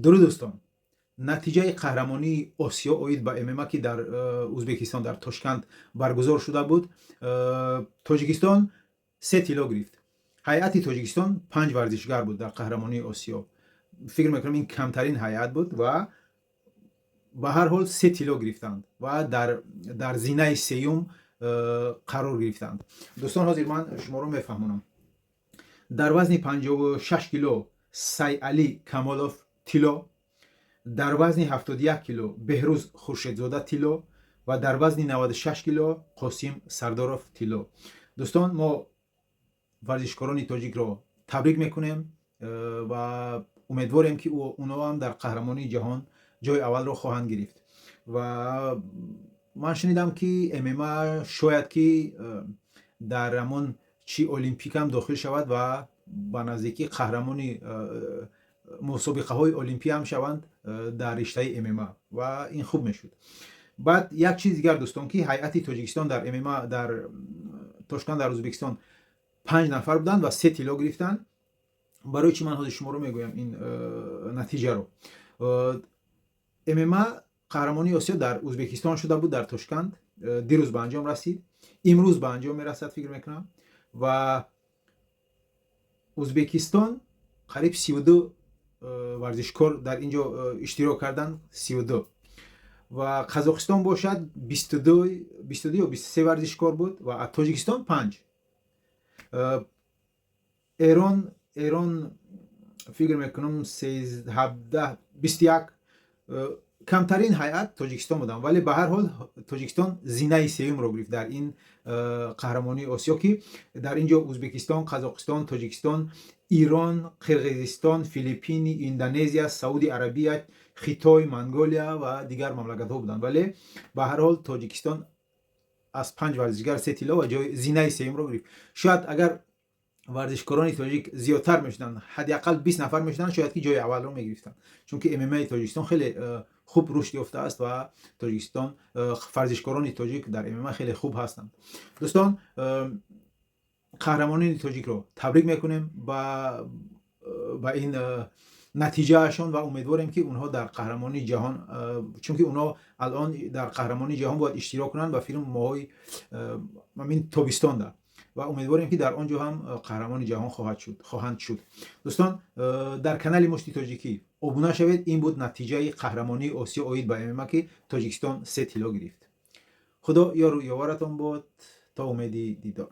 Дуруд, дӯстон! Натиҷаи қаҳрамонии Осиё оид ба ММА, ки дар Ӯзбекистон, дар Тошканд баргузор шуда буд, Тоҷикистон се тилло гирифт. Ҳайати Тоҷикистон панҷ варзишгар буд дар қаҳрамонии Осиё. Фикр мекунам, ин камтарин ҳайат буд ва ба ҳар ҳол се тилло гирифтанд ва дар зинаи сеюм қарор гирифтанд. Дӯстон, ҳозир ман шуморо мефаҳмонам. Дар вазни 56 кило Сайалӣ Камолов тилло, дар вазни 71 кило Беҳрӯз Хуршедзода тилло ва дар вазни 96 кило Қосим Сардоров тилло. Дӯстон, мо варзишкорони тоҷикро табрик мекунем ва умедворем, ки онҳо ҳам дар қаҳрамонии ҷаҳон ҷои аввалро хоҳанд гирифт. Ва ман шунидам, ки ММА шояд ки дар ҳамон чи олимпикам дохил шавад ва ба наздикӣ қаҳрамони мусобиқаҳои олимпӣ ҳам шаванд дар риштаи ММА ва ин хуб мешуд. Баъд як чиз дигар, дӯстон, ки ҳайати Тоҷикистон дар ММА дар Тошканд, дар Ӯзбекистон панҷ нафар буданд ва се тилло гирифтанд. Барои чӣ ман ҳозир шуморо мегӯям ин натиҷаро? ММА қаҳрамонии Осиё дар Ӯзбекистон шуда буд, дар Тошканд, дирӯз ба анҷом расид, имрӯз ба анҷом мерасад, фикр мекунам. Ва Ӯзбекистон қариб 32 варзишкор дар ин ҷо иштирок карданд, 32, ва Қазоқистон бошад 22 ё 23 варзишкор буд ва Тоҷикистон панҷ. Эрон фикр мекунам 17, 21. Камтарин ҳайат Тоҷикистон буданд, вале ба ҳар ҳол Тоҷикистон зинаи сеюмро гирифт дар ин қаҳрамонии Осиё, ки дар ин ҷо Ӯзбекистон, Қазоқистон, Тоҷикистон, Ирон, Қирғизистон, Филиппини, Индонезия, Сауди Арабия, Хитой, Монголия ва дигар мамлакатҳо буданд. Вале ба ҳар ҳол Тоҷикистон аз панҷ варзишгар се тилло ва ҷои зинаи сеюмро гирифт. Шояд агар варзишкорони тоҷик зиёдтар мешуданд, ҳадди ақал 20 нафар мешуданд, шояд ки ҷои аввалро мегирифтанд, чунки ММАи Тоҷикистон хеле хуб рушд ёфтааст ва Тоҷикистон варзишкорони тоҷик дар ММА хеле хуб ҳастанд. Дӯстон, қаҳрамонони тоҷикро табрик мекунем ба ин натиҷаашон ва умедворем, ки онҳо дар қаҳрамонии ҷаҳон, чунки онҳо алон дар қаҳрамонии ҷаҳон бояд иштирок кунанд ба филм моҳои ҳамин тобистонда ва умедворем, ки дар он ҷо ҳам қаҳрамони ҷаҳон хоҳанд шуд. Дӯстон, дар канали Мушти Тоҷикӣ обуна шавед. Ин буд натиҷаи қаҳрамонии Осиё оид ба ММА, ки Тоҷикистон се тилло гирифт. Худо ёру ёваратон бод. То умеди дидор.